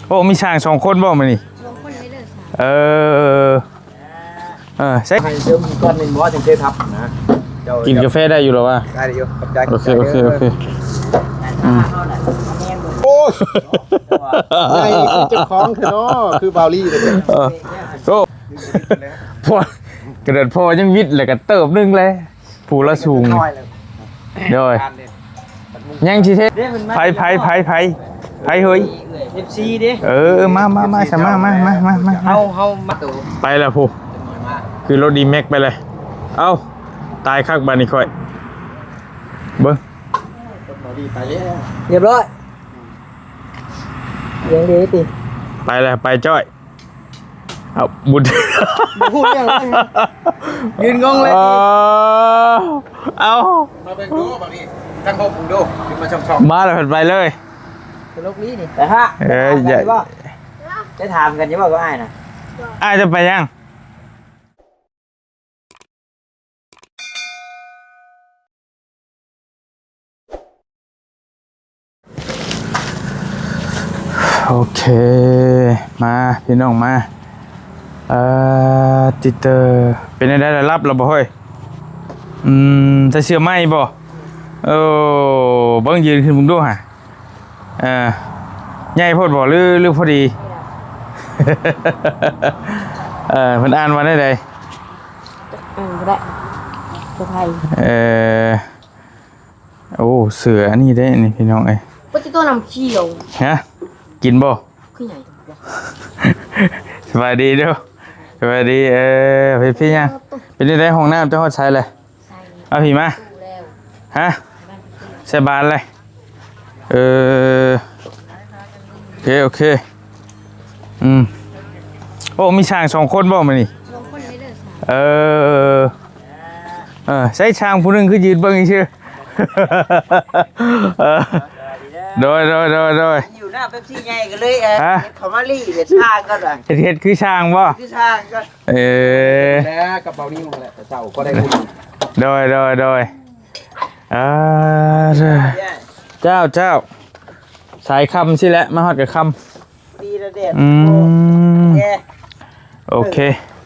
ໂອ້ ມີຊ່າງສອງຄົນບໍ່ມື້ນີ້? ສອງຄົນເລີຍ. ເອີ ເອີ ໃສ່ ໃຫ້ເຕີມອີກກ້ອນໜຶ່ງບໍ່ ຈັ່ງເທທັບນະ. ເຈົ້າ ກິນກາແຟໄດ້ຢູ່ລະວະ? ໄດ້ຢູ່ ຂອບໃຈ. ໂອເຄ ໂອເຄ ໂອເຄ. ອືມ ໂອ້ຍ ໃຫຍ່ຄືເຈົ້າຂອງແທ້ເນາະ ຄືບ່າວລີເດ້. ເອີ ໂອ້ ພວກກະເດີດ ພໍຍັງວິດແລ້ວກະເຕີບໜຶ່ງແຫຼະ. ຜູ້ລະສູງ ໂດຍ ຍັງຊິເທ ໃຜ ໃຜ ໃຜ ໃຜ ໃຜເຮີ້ຍ? ເອັຟຊີເດ້. ເອີ ມາ ມາ ມາ ມາ ມາ ເຮົາ ເຮົາມາ ໄປລະຜູ້ ຄືລົດດີແມັກໄປເລີຍ. ເອົ້າ ຕາຍຄັກບາດນີ້ຂ້ອຍ ເບິ່ງ ລົດບໍ່ດີໄປແລ້ວ ຮຽບຮ້ອຍ ຍັງດີຕິ ໄປລະ ໄປຈ້ອຍ. ເອົາ ບຸນ ບໍ່ຮູ້ເລື່ອງເລີຍ ຢືນງົງເລີຍ. ເອີ ເອົາ ມາເບິ່ງດູບັດນີ້ ຕັ້ງຫົກໂມງດູ ຂຶ້ນມາຊ່ອງໆ ມາແລ້ວເພິ່ນໄປເລີຍ ຕະຫຼົກລີນີ້ ໄປຫາ ເອີ ໄດ້ບໍ່ ໄດ້ຖາມກັນຢູ່ບໍ່ກັບອ້າຍນະ? ອ້າຍຈະໄປຫຍັງ? ໂອເຄ ມາພີ່ນ້ອງມາ. ເອີ ຕິເຕີ ເປັນແນວໃດລະ ຫຼັບລະບໍ່ເຮີ້ຍ? ອືມ ໃສ່ເສື້ອໃໝ່ບໍ່? ໂອ້ ເບິ່ງ ຢືນຂຶ້ນເບິ່ງດູຫາ. ເອີ ໃຫຍ່ໂພດບໍ່ ຫຼື ຫຼືພໍດີ? ເອີ ເພິ່ນອ່ານວ່າແນວໃດ? ເອີ ບໍ່ໄດ້ ບໍ່ໄດ້ ເອີ ໂອ້ ເສື້ອອັນນີ້ເດ້ນີ້ພີ່ນ້ອງເອີຍ ປະຕິໂຕ ນ້ຳຂຽວ ຮະ ກິນບໍ່? ຄືຫຍັງ? ສະບາຍດີເດີ ສະບາຍດີ. ເອີ ເຮັດເປັນຫຍັງ? ເປັນຈັ່ງໃດ ຫ້ອງນ້ຳເຈົ້າຮອດໃສແຫຼະ? ເອົາພີ້ມາ ຮະ ໃສ່ບານເລີຍ. ເອີ ໂອເຄ ໂອເຄ. ອືມ ໂອ້ ມີຊ່າງສອງຄົນບໍ່ມື້ນີ້? ສອງຄົນເລີຍ. ເອີ ເອີ ໃສ່ຊ່າງຜູ້ໜຶ່ງຄືຢືນເບິ່ງຊື່. ເອີ ໂດຍ ໂດຍ ໂດຍ ໂດຍ. ຢູ່ໜ້າເປັບຊີໃຫຍ່ກໍເລີຍ ເອີ ຮະ ເຮັດເຂົ້າມາລີ້ເຮັດຊ່າງກ່ອນວ່າ ເຮັດ ເຮັດຄືຊ່າງບໍ່? ຄືຊ່າງກ່ອນ. ເອີ ແລ້ວກະເປົານີ້ຫັ້ນແຫຼະ ເຈົ້າກໍໄດ້ບຸນ. ໂດຍ ໂດຍ ໂດຍ. ອ່າ ເຈົ້າ ເຈົ້າ ສາຍຄ່ຳຊີ້ແຫຼະ ມາຮອດກະຄ່ຳ. ດີແລ້ວແດດ ອືມ ໂອເຄ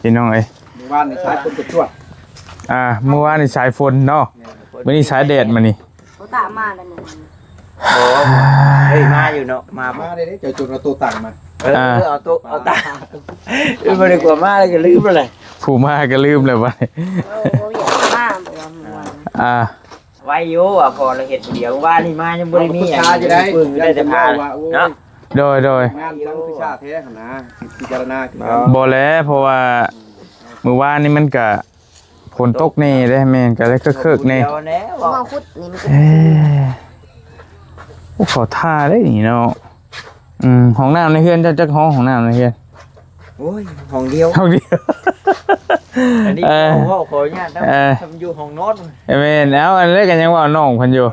ພີ່ນ້ອງເອີຍ ມື້ວານນີ້ສາຍຝົນກະຊວດ ອ່າ ມື້ວານນີ້ສາຍຝົນເນາະ ມື້ນີ້ສາຍແດດ ມື້ນີ້. ໂຕຕາມມາແລ້ວມື້ວານນີ້ ໂອ້ ເຮີ້ຍ ມາຢູ່ເນາະ ມາ ມາເດ້ ເຈົ້າຈົນເອົາໂຕຕັງມາ. ເອີ ອ່າ ເອົາໂຕ ເອົາຕາ ເອີ ບໍ່ໄດ້ກວ່າມາແລ້ວກໍລືມແລ້ວແຫຼະ ຜູ້ມາກໍລືມແລ້ວບັດນີ້. ເອີ ບໍ່ຢາກມາ ບໍ່ວ່າມື້ວານ ອ່າ ໄວຢູ່ ວ່າພໍລະເຮັດຜູ້ດຽວ ວານນີ້ມາຍັງບໍ່ໄດ້ມີຫຍັງ ປຶ້ງໄດ້ແຕ່ພາເນາະ. ໂດຍ ໂດຍ ງານສັງຄືຊາແທ້ຫັ້ນນະ ພິຈາລະນາຄືກັນ. ບໍ່ແຫຼະ ເພາະວ່າມື້ວານນີ້ມັນກະຝົນຕົກແດ່ເດ້ ແມ່ນ ກະເລີຍເຄີກໆແດ່. ເຮົາຂຸດນີ້ມັນ ເອີ ໂອ້ ເຂົາທ່າໄດ້ນີ້ເນາະ. ອືມ ຫ້ອງນ້ຳໃນເຮືອນເຈົ້າຈັກຫ້ອງ? ຫ້ອງນ້ຳໃນເຮືອນ ໂອ້ຍ ຫ້ອງດຽວ ຫ້ອງດຽວ. ອັນນີ້ ເອີ ເວົ້າຂໍອະນຸຍາດນຳ ເອີ ຢູ່ຫ້ອງນອນ. ແມ່ນ ເອົາ ອັນນັ້ນກໍຍັງເວົ້ານ້ອງເພິ່ນຢູ່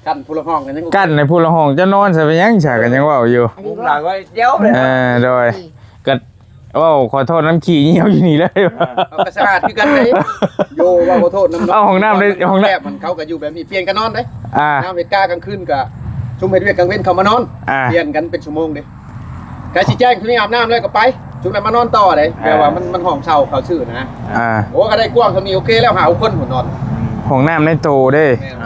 ເອີ ກັ້ນຜູ້ລະຫ້ອງກໍຍັງ ກັ້ນໃຫ້ຜູ້ລະຫ້ອງ ເຈົ້ານອນໃສ່ເປັນຫຍັງຊະ ກໍຍັງເວົ້າຢູ່ ມຸງຫຼັງໄວ້ດຽວ. ເອີ ໂດຍ ກໍ ເວົ້າຂໍໂທດນຳຂີ້ຍ່ຽວຢູ່ນີ້ເລີຍ. ເອີ ເຮົາກໍສະອາດຄືກັນເດ້. ໂຍ ເວົ້າຂໍໂທດນຳ ເອົາຫ້ອງນ້ຳເດ້ ຫ້ອງນ້ຳແຄບ ມັນເຂົາກໍຢູ່ແບບນີ້ ປ່ຽນກັນນອນເດ້. ອ່າ ຍາມເຮັດກາກາງຄືນກໍ ຊຸມເຮັດວຽກກາງເວັນເຂົ້າມານອນ ອ່າ ປ່ຽນກັນເປັນຊົ່ວໂມງເດ້. ກະຊິແຈ້ງ ຄືອາບນ້ຳແລ້ວກໍໄປ ຊຸມນັ້ນມານອນຕໍ່ເດ້. ອ່າ ແບບວ່າມັນ ມັນຫ້ອງເຊົ່າເຂົາຊື້ນະ. ອ່າ ໂອ້ ກໍໄດ້ກວ້າງສ່ຳນີ້ ໂອເຄແລ້ວ ຫ້າຫົກຄົນພຸ້ນນອນ. ຫ້ອງນ້ຳໃນໂຕເດ້. ແມ່ນ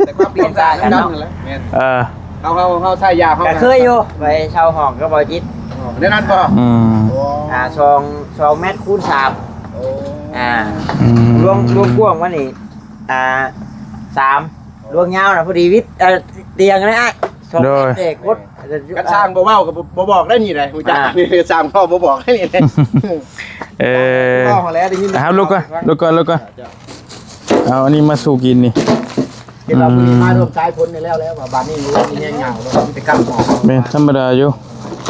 ແຕ່ຄວາມປອດໄພນຳກັນຫັ້ນແຫຼະ. ແມ່ນ ເອີ ເຮົາ ເຮົາ ເຮົາໃຊ້ຢາ ເຮົາ ກໍເຄີຍຢູ່ ໄປເຊົ່າຫ້ອງກັບບໍ່ຈິດ ອໍ ແນວນັ້ນບໍ່? ອືມ ໂອ້ ອ່າ ສອງ ສອງແມັດຄູນສາມ. ໂອ້ ອ່າ ອືມ ລວງ ລວງກວ້າງມັນນີ້ ອ່າ ສາມ ລວງຍາວນະ ພໍດີວິດ ເອີ ຕຽງນະ ສອງແມັດ ໂດຍ ເດ ກົດ. ຄັນຊ່າງບໍ່ເວົ້າກໍບໍ່ ບໍ່ບອກໄດ້ນີ້ນະ ຮູ້ຈັກ ອ່າ ນີ້ຊ່າງເວົ້າບໍ່ບອກໄດ້ນີ້. ເອີ ເວົ້າຫັ້ນແຫຼະ ໄດ້ຍິນ ເອົາ ລຸກກ່ອນ ລຸກກ່ອນ ລຸກກ່ອນ. ເອົາອັນນີ້ມາສູ່ກິນນີ້ ເຫັນວ່າມື້ນີ້ ອືມ ມາຮ່ວມສາຍຝົນນີ້ແລ້ວ ແລ້ວວ່າບາດນີ້ມີແຮງຍາວເນາະ ມີແຕ່ກັນໝໍ້. ແມ່ນ ທຳມະດາຢູ່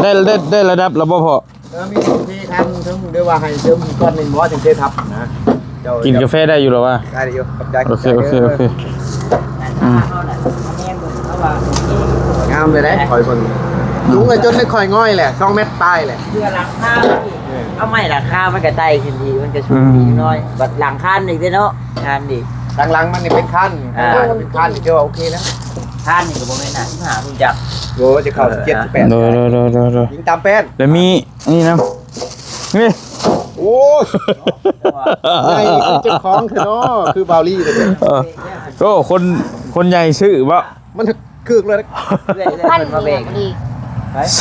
ໄດ້ ໄດ້ ໄດ້ລະດັບແລ້ວບໍ່ພໍ່? ເອີ ມີສີ່ຄັນ ເຖິງໄດ້ວ່າໃຫ້ເຕີມອີກກ້ອນໜຶ່ງບໍ່ ຈັ່ງເທທັບນະ. ເຈົ້າ ກິນກາແຟໄດ້ຢູ່ລະວະ? ໄດ້ຢູ່ ຂອບໃຈ ໂອເຄ ຂອບໃຈ ໂອເຄ ເດີ ໂອເຄ. ອືມ ງາມເລີຍເດ້ ຂ້ອຍເບິ່ງ ສູງເລີຍ ຈົນໄດ້ຂ້ອຍງອຍແຫຼະ ສອງແມັດປາຍແຫຼະ ເພື່ອຫຼັງຄາ. ເອີ ເອົາໄມ້ຫຼັງຄາມັນກະໄຕ່ຂຶ້ນດີ ມັນກະສູງດີໜ້ອຍ ອືມ ບັດຫຼັງຄານີ້ເດ້ເນາະ ງາມດີ. ທາງຫຼັງມັນນີ້ເປັນຄານ ອ່າ ເປັນຄານ ຖືວ່າໂອເຄແລ້ວ. ທ່ານນີ້ກໍບໍ່ແມ່ນຫ້າສິບຫ້າພຸ້ນຈັກ. ໂອ້ ຈະເຂົ້າສິບເຈັດ ສິບແປດ. ໂດຍ ໂດຍ ໂດຍ ໂດຍ ຍິງຕາມແປ້ນ. ແລ້ວມີອັນນີ້ນຳ ນີ້. ໂອ້ຍ ໃຫຍ່ຄືເຈົ້າຂອງແທ້ເນາະ ຄືບ່າວລີເດ້. ເອີ ໂອ້ ຄົນ ຄົນໃຫຍ່ຊື້ບໍ່? ມັນຄືກເລີຍ. ເອື້ອຍ ເອື້ອຍເພິ່ນມາແບ່ງອີກ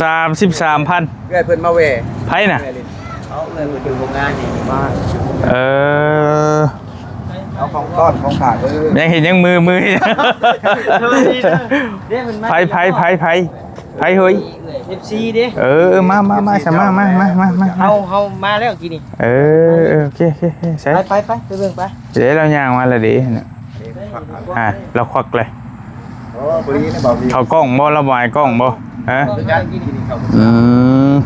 ສາມສິບສາມພັນ. ເອື້ອຍເພິ່ນມາແວ່. ໃຜນະ? ເອື້ອຍ ເອົາ ເອື້ອຍເພິ່ນຢູ່ໂຮງງານນີ້ມາ. ເອີ ເອົາຂອງຕ້ອນຂອງຝາກ. ເອີ ຍັງເຫັນ ຍັງມື ມື. ໃຜ ໃຜ ໃຜ ໃຜ ໃຜເຮີ້ຍ? ເອັຟຊີເດ້. ເອີ ມາ ມາ ມາ ສະ ມາ ມາ ມາ ມາ ມາ ເຮົາ ເຮົາມາແລ້ວກີ້ນີ້. ເອີ ເອີ ໂອເຄ ໂອເຄ ໂອເຄ ໃສ່ ໄປ ໄປ ໄປ ໄປເບິ່ງໄປ. ເດ້ ລາວຍ່າງມາແລ້ວເດ້. ອ່າ ລາວຄວັກເລີຍ. ອໍ ພໍດີນະ ເຂົ້າກ້ອງບໍ່? ລາວບໍ່ອາຍກ້ອງບໍ່? ຮະ? ອືມ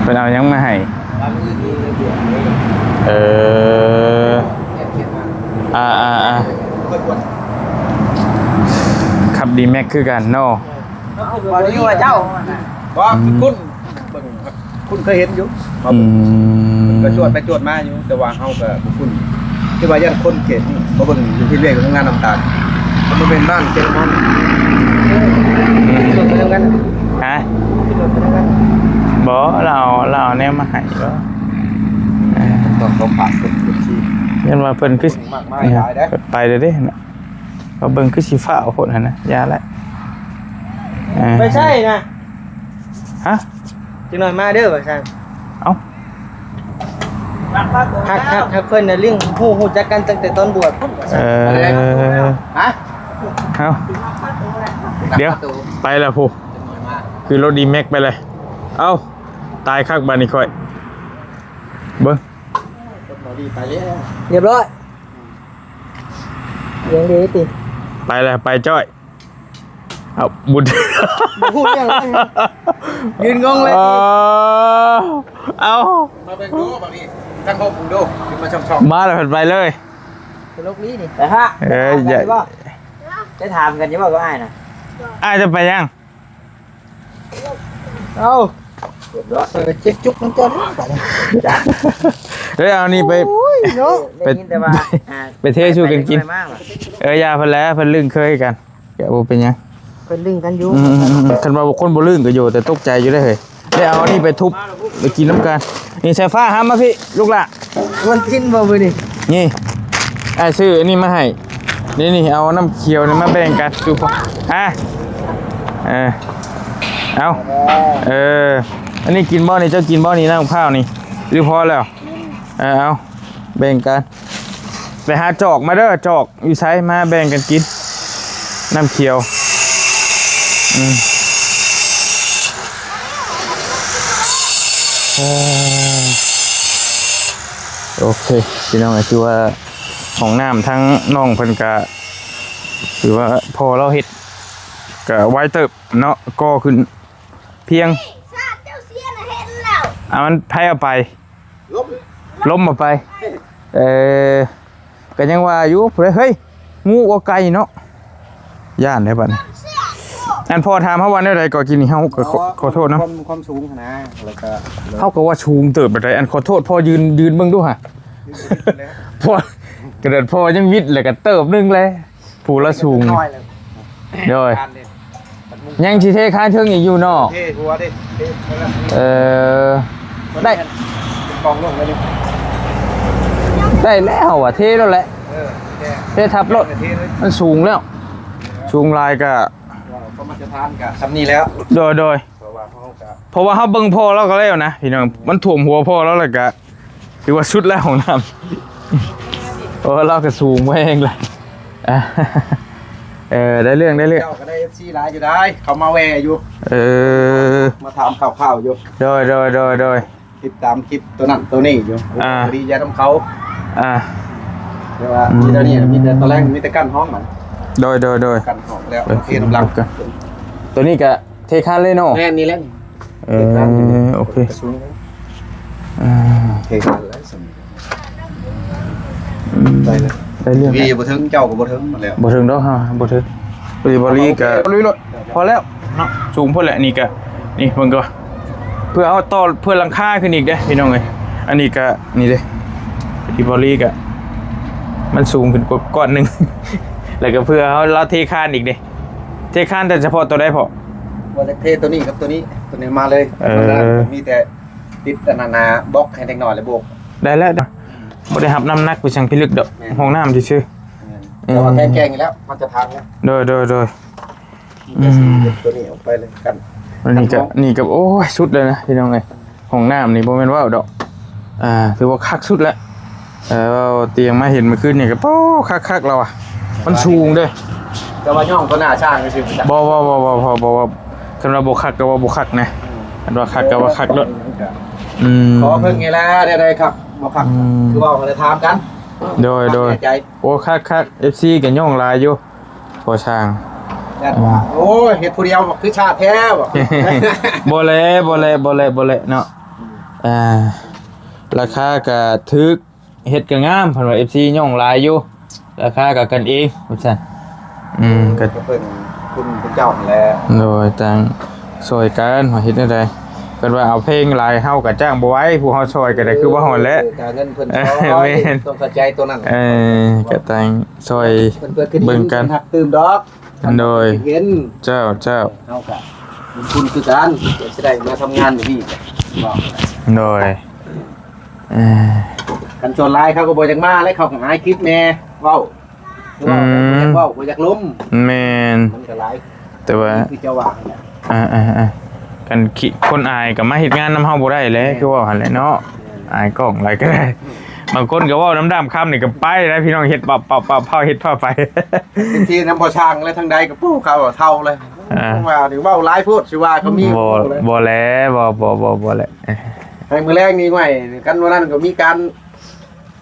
ເພິ່ນເອົາຫຍັງມາໃຫ້? ເອີ ອ່າໆໆ ຂັບດີແມັກຄືກັນເນາະ. ບໍ່ໄດ້ວ່າເຈົ້າ ບໍ່ ອືມ ຄຸ້ນ ເບິ່ງ ຄຸ້ນເຄີຍເຫັນຢູ່. ອືມ ເພິ່ນກໍຈວດໄປຈວດມາຢູ່ ແຕ່ວ່າເຮົາກໍບໍ່ຄຸ້ນ ແຕ່ວ່າຢ້ານຄົນເຂດນີ້ ເຂົາເບິ່ງຢູ່ທີ່ວຽກໂຮງງານນ້ຳຕານ ມັນບໍ່ແມ່ນບ້ານເຂດຂອງ ອືມ ຮະ? ບໍ່ ລາວ ລາວເອົາແນວມາໃຫ້ບໍ່? ເອີ ຕ້ອງ ຕ້ອງຝາກຄົນ ຄົນທີ່ ຢ້ານວ່າເພິ່ນຄື ມາກມາຍຫຼາຍເດ້ ເອີ ໄປເລີຍເດ້. ເຂົາເບິ່ງຄືຊິຟ້າວໂພດຫັ້ນນະ ຢ່າແຫຼະ. ເອີ ໄປໃສນະ? ຮະ? ຈັກໜ້ອຍມາເດີວ່າຊັ້ນ. ເອົ້າ ຮັກ ຮັກ ຮັກເພິ່ນນະ ເລື່ອງຮູ້ ຮູ້ຈັກກັນຕັ້ງແຕ່ຕອນບວດພຸ້ນວ່າຊັ້ນ. ເອີ ຮະ? ເອົ້າ ດຽວ ໄປແລ້ວພຸ້ນ ຄືລົດດີແມັກໄປເລີຍ. ເອົ້າ ຕາຍຄັກບາດນີ້ຂ້ອຍ ເບິ່ງ ລົດບໍ່ດີໄປແລ້ວ ຮຽບຮ້ອຍ. ຍັງດີຕິ ໄປແລ້ວ ໄປຈ້ອຍ. ເອົາ ບຸນ ບໍ່ຮູ້ຫຍັງເລີຍ ຢືນງົງເລີຍ. ເອີ ເອົາ ມາເບິ່ງດູບາດນີ້ ທາງຫົກເບິ່ງດູ ຂຶ້ນມາຊ່ອງໆ ມາແລ້ວເພິ່ນໄປເລີຍ. ຕະຫຼົກລີນີ້ ໄປຫາ ເອີຍ ຢ່າ ໄດ້ຖາມກັນຢູ່ບໍ່ກັບອ້າຍນະ? ອ້າຍຈະໄປຫຍັງ? ເອົາ ເຈັບຈຸກນຳເຈົ້າເດີ ເອີຍ ເອົານີ້ໄປ ໂອ້ຍເນາະ ໄປ ໄດ້ຍິນແຕ່ວ່າ ອ່າ ໄປເທສູ່ກັນກິນ. ເອີຍ ຢ່າເພິ່ນແຫຼະ ເພິ່ນລຶ້ງເຄີຍກັນ ກໍບໍ່ເປັນຫຍັງ ເພິ່ນລຶ້ງກັນຢູ່. ອືມໆໆ ຄັນວ່າຄົນບໍ່ລຶ້ງກໍຢູ່ ແຕ່ຕົກໃຈຢູ່ເດ້ເຮີ້ຍ. ໄດ້ເອົາອັນນີ້ໄປທຸບ ໄປກິນນຳກັນ. ນີ້ ສາຍຟ້າ ຫາມາພີ້ລູກຫຼ້າ. ວັນທີນບໍ່ມື້ນີ້? ນີ້ ອ້າຍຊື້ອັນນີ້ມາໃຫ້. ນີ້ໆ ເອົານ້ຳຂຽວນີ້ມາແບ່ງກັນສູ່ພໍ່ ຮະ? ເອີ ເອົາ ເອີ ອັນນີ້ກິນບໍ່ນີ້? ເຈົ້າກິນບໍ່ນີ້ ນ້ຳມະພ້າວນີ້ ຫຼືພໍແລ້ວ? ເອີ ເອົາ ແບ່ງກັນ. ໄປຫາຈອກມາເດີ ຈອກຢູ່ໃສ ມາແບ່ງກັນກິນ ນ້ຳຂຽວ. ອືມ ໂອເຄ ພີ່ນ້ອງ ຖືວ່າຫ້ອງນ້ຳທາງນ້ອງເພິ່ນກະ ຖືວ່າພໍ່ລາວເຮັດກະໄວເຕີບເນາະ ກໍ່ຂຶ້ນພຽງ. ເຈົ້າເສຍນະ ເຫັນແລ້ວ ອາ ມັນໃຜເອົາໄປ? ລົມ ລົມເອົາໄປ. ເອີ ກໍຍັງວ່າຢູ່ ເຮີ້ຍ ງູເອົາໄກ່ເນາະ ຢ້ານເດ້ບັດນີ້. ອັນພໍ່ຖາມເຮົາວ່າແນວໃດກໍກີ້ນີ້ ເຮົາກໍຂໍ ຂໍໂທດເນາະ ຄວາມ ຄວາມສູງຫັ້ນນະ ແລ້ວກໍ ເຮົາກໍວ່າສູງເຕີບປານໃດ. ອັນຂໍໂທດພໍ່ຢືນ ຢືນເບິ່ງດູຫະ ພໍ່ ກະເດີດພໍ່ຍັງວິດ ແລ້ວກໍເຕີບໜຶ່ງແຫຼະ. ຜູ້ລະສູງ ໂດຍ ຍັງຊິເທຄານເທິງອີກຢູ່ເນາະ ເທຫົວເດ້ ເອີ ໄດ້ ເປັນກອງລົງໄວ້ນີ້ ໄດ້ແລ້ວວ່າເທໂລດແຫຼະ ເອີ ເທ ເທທັບໂລດ ເທເລີຍ ມັນສູງແລ້ວ ສູງຫຼາຍກະ ກໍມາດຕະຖານກະສ່ຳນີ້ແລ້ວ ໂດຍ ໂດຍ ເພາະວ່າເຮົາກະ ເພາະວ່າເຮົາເບິ່ງພໍ່ລາວກໍແລ້ວນະ ພີ່ນ້ອງ ມັນຖ້ວມຫົວພໍ່ລາວແລ້ວກະ ຖືວ່າສຸດແລ້ວຫ້ອງນ້ຳ ເພາະວ່າລາວກໍສູງແຮງລະ ເອີ ໄດ້ເລື່ອງ ໄດ້ເລື່ອງ ເຈົ້າກໍໄດ້ເອັຟຊີຫຼາຍຢູ່ໄດ໋ ເຂົາມາແວ່ຢູ່ ເອີ ມາຖາມຂ່າວໆຢູ່ ໂດຍ ໂດຍ ໂດຍ ໂດຍ ຕິດຕາມຄລິບໂຕນັ້ນໂຕນີ້ຢູ່ ອ່າ ພໍດີຢ່ານຳເຂົາ ອ່າ ແຕ່ວ່າ ອືມ ມີແຕ່ນີ້ ມີແຕ່ຕອນແລງ ມີແຕ່ກັ້ນຫ້ອງມັນ ໂດຍ ໂດຍ ໂດຍ ກັ້ນຫ້ອງແລ້ວ ເອີ ໂອເຄ ນຳຫຼັງ ໂຕນີ້ກໍ ເທຄານເລີຍເນາະ ແມ່ນນີ້ແຫຼະ ເອີ ໂອເຄ ກະສູງ ອ່າ ເທຄານແລ້ວ ອືມ ໄດ້ເລີຍ ໄດ້ເລື່ອງ ວີບໍ່ເຖິງ ເຈົ້າກໍບໍ່ເຖິງໝົດແລ້ວ ບໍ່ເຖິງດອກ ເຮົາບໍ່ເຖິງ ພໍດີ ພໍດີກະລຸຍໂລດ ພໍແລ້ວເນາະ ສູງໂພດແຫຼະ ນີ້ກະ ນີ້ເບິ່ງກ່ອນ ເພື່ອເຮົາຕໍ່ ເພື່ອຫຼັງຄາຂຶ້ນອີກເດ້ ພີ່ນ້ອງເອີຍ ອັນນີ້ກະ ນີ້ເດ້ ເ ທີ່ບໍ່ລີກະ ມັນສູງຂຶ້ນກວ່າກ້ອນໜຶ່ງ ແລ້ວກໍເພື່ອເຮົາ ລາວເທຄານອີກເດ້. ເທຄານແຕ່ສະເພາະໂຕໃດພໍ່? ວ່າຈະເທໂຕນີ້ກັບໂຕນີ້ ໂຕນີ້ມາເລີຍ. ເອີ ມັນກໍມີແຕ່ຕິດອັນນັ້ນນະ ບລັອກໃຫ້ເດັກນ້ອຍແລ້ວໂບກ ໄດ້ແລ້ວ. ບໍ່ໄດ້ຮັບນ້ຳໜັກໄປຊັ່ງພິລຶກດອກ. ແມ່ນ ຫ້ອງນ້ຳຊື່ໆ. ແມ່ນ ອືມ ແຕ່ວ່າແຂງແກ່ງຢູ່ແລ້ວ ມາດຕະຖານແລ້ວ. ໂດຍໆໆ ອືມ ໂຕນີ້ອອກໄປເລີຍກັນ. ອັນນີ້ກໍ ນີ້ກໍ ໂອ້ຍ ສຸດແລ້ວນະພີ່ນ້ອງເອີຍ. ຫ້ອງນ້ຳນີ້ບໍ່ແມ່ນເວົ້າດອກ ອ່າ ຖືວ່າຄັກສຸດແລ້ວ. ເອີ ເວົ້າຕຽງມາເຫັນມື້ຄືນນີ້ກໍ ໂອ້ ຄັກໆ ລາວວ່າ ມັນສູງເດ້. ແຕ່ວ່າຍ້ອງຕໍ່ໜ້າຊ້າງຊື່ໆ ບໍ່ ບໍ່ ບໍ່ ບໍ່ ບໍ່ ບໍ່ ບໍ່ ຄັນວ່າບໍ່ຄັກກໍວ່າບໍ່ຄັກນະ. ອືມ ຄັນວ່າຄັກກໍວ່າຄັກໂລດ. ອືມ ຂໍເພິ່ງນີ້ແຫຼະ ໄດ້ ໄດ້ຄັກບໍ່ຄັກ ອືມ ຄືເວົ້າກັນ ຖາມກັນ. ໂດຍໆ ແນ່ໃຈ. ໂອ້ ຄັກໆ ເອັຟຊີກໍຍ້ອງຫຼາຍຢູ່ ພໍຊ່າງ ຢ້ານວ່າ ອ່າ ໂອ້ຍ ເຮັດຜູ້ດຽວຄືຊາດແທ້ບໍ? ບໍ່ແລ ບໍ່ແລ ບໍ່ແລ ບໍ່ແລເນາະ. ອ່າ ລາຄາກໍຖືກ ເຮັດກໍງາມ ເພິ່ນວ່າ ເອັຟຊີຍ້ອງຫຼາຍຢູ່ ລາຄາກໍກັນເອງວ່າຊັ້ນ. ອືມ ກໍເພິ່ນ ຄຸນເຈົ້າຫັ້ນແຫຼະ. ໂດຍ ຕ່າງຊ່ອຍກັນວ່າເຮັດແນວໃດ. ເພິ່ນວ່າເອົາເພງຫຼາຍ ເຮົາກໍຈ້າງບໍ່ໄຫວ ຜູ້ເຮົາຊ່ອຍກໍໄດ້ຄືເວົ້າຫັ້ນແຫຼະ. ເອີ ການເງິນເພິ່ນຊ່ອຍ ແມ່ນ ຕ້ອງເຂົ້າໃຈຕົວນັ້ນ. ເອີ ກໍຕ່າງຊ່ອຍ ເພິ່ນ ເພິ່ນ ເພິ່ນ ເບິ່ງກັນ ເພິ່ນຮັກຕື່ມດອກ. ໂດຍ ເຫັນ ເຈົ້າ ເຈົ້າ ເຮົາກໍບຸນຄຸນຄືກັນ ຈະໄດ້ມາທຳງານຢູ່ນີ້. ໂດຍ ເອີ ຄັນສ່ວນຫຼາຍເຂົາກໍບໍ່ຢາກມາແຫຼະ ເຂົາກໍອາຍຄລິບແດ່ ເວົ້າ ຄືເວົ້າ ອືມ ບໍ່ຢາກເວົ້າ ບໍ່ຢາກລົມ. ແມ່ນ ມັນກໍຫຼາຍ ແຕ່ວ່າ ຄືເຈົ້າວ່າຫັ້ນແຫຼະ. ອ່າໆໆ ຄັນຄົນອາຍກໍມາເຮັດງານນຳເຮົາບໍ່ໄດ້ແຫຼະ. ແມ່ນ ຄືເວົ້າຫັ້ນແຫຼະເນາະ. ແມ່ນ ອາຍກ້ອງຫຼາຍກໍໄດ້. ບາງຄົນກໍເວົ້ານຳດຳຄຳນີ້ກໍໄປແລ້ວ ພີ່ນ້ອງ ເຮັດປັບໆໆ ເຮັດພາໄປ. ເປັນທີ່ນຳບໍ່ຊ່າງແລ້ວ ທາງໃດກໍປູ້ ເຂົາເຖົ້າແລ້ວ. ອ່າ ວ່ານີ້ເວົ້າຫຼາຍໂພດ ຊິວ່າກໍມີ. ບໍ່ ບໍ່ແຫຼະ ບໍ່ ບໍ່ ບໍ່ ບໍ່ແຫຼະ. ໃຫ້ມື້ແລງນີ້ ຫ້ວຍ ຄັນມື້ນັ້ນກໍມີການ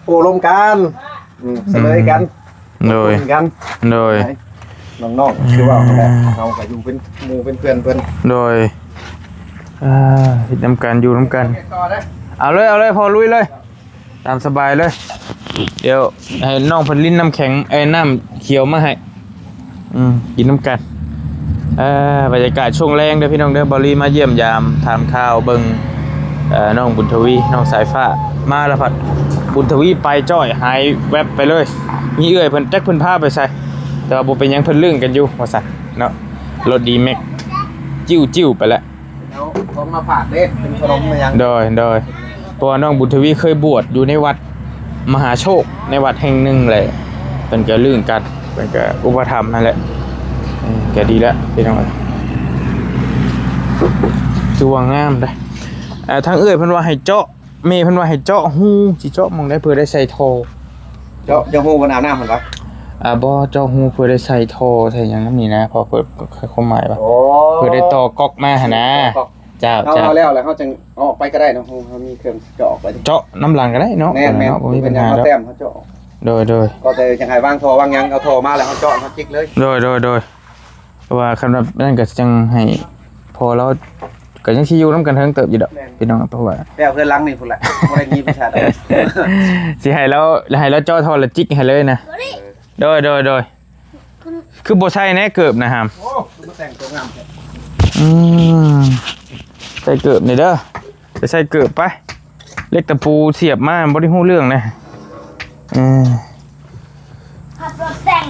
ໂອ້ລົມກັນ ອືມ ສະເໜີກັນ. ໂດຍ ກັນ ໂດຍ ນ້ອງໆ ຄືວ່າຫັ້ນແຫຼະ ເຮົາກໍຢູ່ເປັນໝູ່ເປັນເພື່ອນເພິ່ນ. ໂດຍ ອ່າ ເຮັດນຳກັນ ຢູ່ນຳກັນ. ເອົາເລີຍ ເອົາເລີຍ ພໍ່ ລຸຍເລີຍ ຕາມສະບາຍເລີຍ. ດຽວໃຫ້ນ້ອງເພິ່ນລິນນ້ຳແຂງ ເອີ ນ້ຳຂຽວມາໃຫ້ ອືມ ກິນນຳກັນ. ເອີ ບັນຍາກາດຊ່ວງແລງເດີພີ່ນ້ອງເດີ ບ່າວລີມາຢ້ຽມຢາມຖາມຂ່າວເບິ່ງ ເອີ ນ້ອງບຸນທະວີ ນ້ອງສາຍຟ້າ ມາແລ້ວພັດບຸນທະວີໄປຈ້ອຍ ຫາຍແວັບໄປເລີຍ. ມີເອື້ອຍເພິ່ນ ຈັກເພິ່ນພາໄປໃສ ແຕ່ວ່າບໍ່ເປັນຫຍັງ ເພິ່ນລຶ້ງກັນຢູ່ວ່າຊັ້ນເນາະ. ລົດດີແມັກ ຈິ້ວໆ ໄປແລ້ວ. ເອົາຂອງມາຝາກເດ້ ເປັນຂະໜົມມາຫຍັງ. ໂດຍ ໂດຍ ເພາະວ່ານ້ອງບຸນທະວີເຄີຍບວດຢູ່ໃນວັດມະຫາໂຊກ ໃນວັດແຫ່ງໜຶ່ງແຫຼະ ເພິ່ນກໍລຶ້ງກັນ ເພິ່ນກໍອຸປະຖຳຫັ້ນແຫຼະ. ເອີ ກໍດີແລ້ວພີ່ນ້ອງເອີຍ ຖືວ່າງາມເດ້. ອ່າ ທາງເອື້ອຍເພິ່ນວ່າໃຫ້ເຈາະ ແມ່ເພິ່ນວ່າໃຫ້ເຈາະຮູ ຊິເຈາະໝ່ອງໃດເພື່ອໄດ້ໃສ່ທໍ່? ເຈາະ ເຈາະຮູບ່ອນອາບນ້ຳຫັ້ນຫວາ? ອ່າ ບໍ່ ເຈາະຮູເພື່ອໄດ້ໃສ່ທໍ່ໃສ່ຫຍັງນຳນີ້ນະ ເພາະເພິ່ນ ຄວາມໝາຍວ່າ ໂອ້ ເພື່ອໄດ້ຕໍ່ກັອກມາຫັ້ນນະ. ຕໍ່ກັອກ ເຈົ້າ ເຮົາ ເຈົ້າ ເອົາແລ້ວ ແລ້ວເຮົາຈຶ່ງເອົາອອກໄປກໍໄດ້ເນາະ. ເຮົາ ເຮົາມີເຄື່ອງເຈາະອອກໄປ ເຈາະນຳຫຼັງກໍໄດ້ເນາະ. ແມ່ນໆ ບໍ່ມີບັນຫາດອກ. ແຕ້ມເຮົາເຈາະ ໂດຍໆ ກໍແຕ່ຢາກໃຫ້ວາງທໍ່ວາງຫຍັງ ເອົາທໍ່ມາແລ້ວເຮົາເຈາະ ເຮົາຈິກເລີຍ. ໂດຍໆໆ ເພາະວ່າຄັນວ່ານັ້ນກໍຈັ່ງໃຫ້ພໍ່ລາວ ກໍຍັງຊິຢູ່ນຳກັນເຖິງເຕີບຢູ່ດອກ. ແມ່ນ ພີ່ນ້ອງ ເພາະວ່າແລ້ວເຮືອນຫຼັງນີ້ພຸ້ນແຫຼະ ບໍ່ໄດ້ມີປະຊາດອກ. ຊິໃຫ້ລາວ ໃຫ້ລາວເຈາະທໍ່ລະຈິກໃຫ້ເລີຍນະ. ໂດຍໆໆ ຄືບໍ່ໃສ່ແດ່ເກີບນະຫາມ? ໂອ້ ມາແຕ່ງຕົວງາມແທ້. ອືມ ໃສ່ເກີບນີ້ເດີ ໄປໃສ່ເກີບໄປ. ເຫຼັກຕະປູສຽບມາບໍ່ໄດ້ຮູ້ເລື່ອງນະ. ເອີ ຂັບລົດແຊງ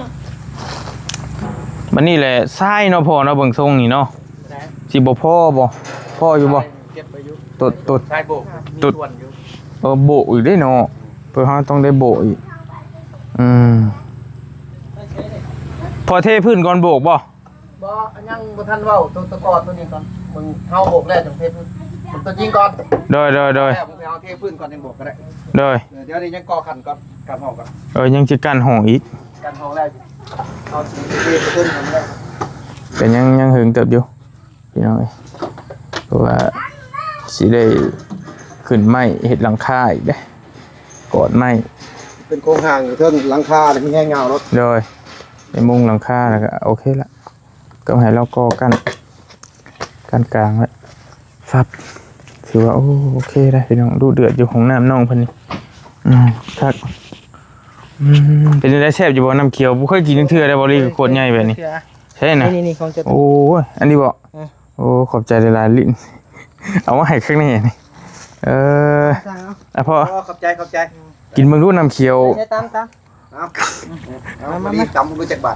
ບັດນີ້ແຫຼະຊາຍເນາະພໍ່ເນາະ ເບິ່ງຊົງນີ້ເນາະ. ຊິບໍ່ພໍບໍ່? ພໍຢູ່ບໍ່? ເກັບໄວ້ຢູ່ ຕົດ ຕົດ ຊາຍໂບກ ມີສ່ວນຢູ່. ເອີ ໂບກອີກເດ້ເນາະ ເພື່ອເຮົາຕ້ອງໄດ້ໂບກອີກ. ອືມ ພໍເທພື້ນກ່ອນໂບກບໍ່? ບໍ່ ຍັງບໍ່ທັນເວົ້າ ຕົວຕະກອນຕົວນີ້ກ່ອນ. ເບິ່ງເຮົາໂບກແລ້ວຈັ່ງເທພື້ນ ເບິ່ງຕົວຈິງກ່ອນ. ໂດຍໆໆ ແລ້ວເຮົາເທພື້ນກ່ອນ ຍັງໂບກກໍໄດ້. ໂດຍ ເອີ ດຽວນີ້ຍັງກໍ່ຂັ້ນກ່ອນ ກັ້ນຫ້ອງກ່ອນ. ເອີ ຍັງຊິກັ້ນຫ້ອງອີກ ກັ້ນຫ້ອງແລ້ວ ເຮົາຊິເທພື້ນກ່ອນແລ້ວ. ກໍຍັງ ຍັງເຫິງເຕີບຢູ່ ພີ່ນ້ອງເອີຍ ເພາະວ່າຊິໄດ້ຂຶ້ນໄມ້ເຮັດຫຼັງຄາອີກເດ້ ກອດໄມ້ ເປັນໂຄງຮ່າງຢູ່ເທິງຫຼັງຄານີ້ ມີແຮງເຫງົາໂລດ. ໂດຍ ໄດ້ມຸງຫຼັງຄາແລ້ວກໍໂອເຄລະ ກໍໃຫ້ລາວກໍ່ກັ້ນ ກັ້ນກາງລະ ຟັບ ຖືວ່າ ໂອ ໂອເຄໄດ໋ພີ່ນ້ອງ. ດຸເດືອດຢູ່ຫ້ອງນ້ຳນ້ອງເພິ່ນນີ້ ອືມ ຄັກ. ອືມ ເປັນຈັ່ງໃດ ແຊບຢູ່ບໍ່ນ້ຳຂຽວ? ບໍ່ເຄີຍກິນຈັກເທື່ອເດ້ ບໍ່ລີ ຂວດໃຫຍ່ແບບນີ້. ໃຊ່ນະ ນີ້ໆ ຂອງເຈົ້າ. ໂອ້ຍ ອັນນີ້ບໍ່? ເອີ ໂອ້ ຂອບໃຈຫຼາຍໆ ລິ້ນ ເອົາມາໃຫ້ຂ້າງໃນນີ້. ເອີ ສັ່ງເອົາ ອ່ະ ພໍ່ ໂອ້ ຂອບໃຈ ຂອບໃຈ. ກິນເບິ່ງດູນ້ຳຂຽວ. ໃສ່ຕຳ ຕຳ ເອົາ ເອົາ ມາ ມາ ພໍດີ ມາ ຕຳບໍ່ຈັກບາດ.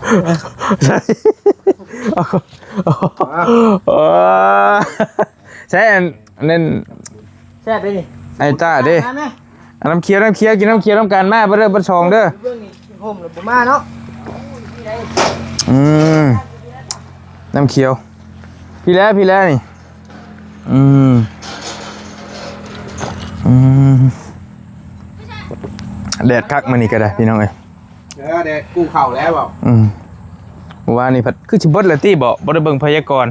ໃສ່ ເອົາ ເອົາ ໃສ່ອັນນັ້ນ ແຊບເດ້ນີ້ ໄອ້ຕ້າເດ້. ມາແມ່ ເອົານ້ຳຂຽວ ນ້ຳຂຽວ ກິນນ້ຳຂຽວນຳກັນ. ມາເບີດເດີ ເບີດສອງເດີ. ເບິ່ງນີ້ ໂຮມແລ້ວບໍ່ມາເນາະ. ອືມ ນ້ຳຂຽວ ພີ້ແລ້ວ ພີ້ແລ້ວນີ້. ອືມ ອືມ ແດດຄັກມື້ນີ້ກໍໄດ້ ພີ່ນ້ອງເອີຍ. ເອີ ແດດກຸ້ງເຂົ້າແລ້ວເວົ້າ. ອືມ ມື້ວານນີ້ພັດຄືຊິເບິດແລ້ວຕິເບາະ ບໍ່ໄດ້ເບິ່ງພະຍາກອນ.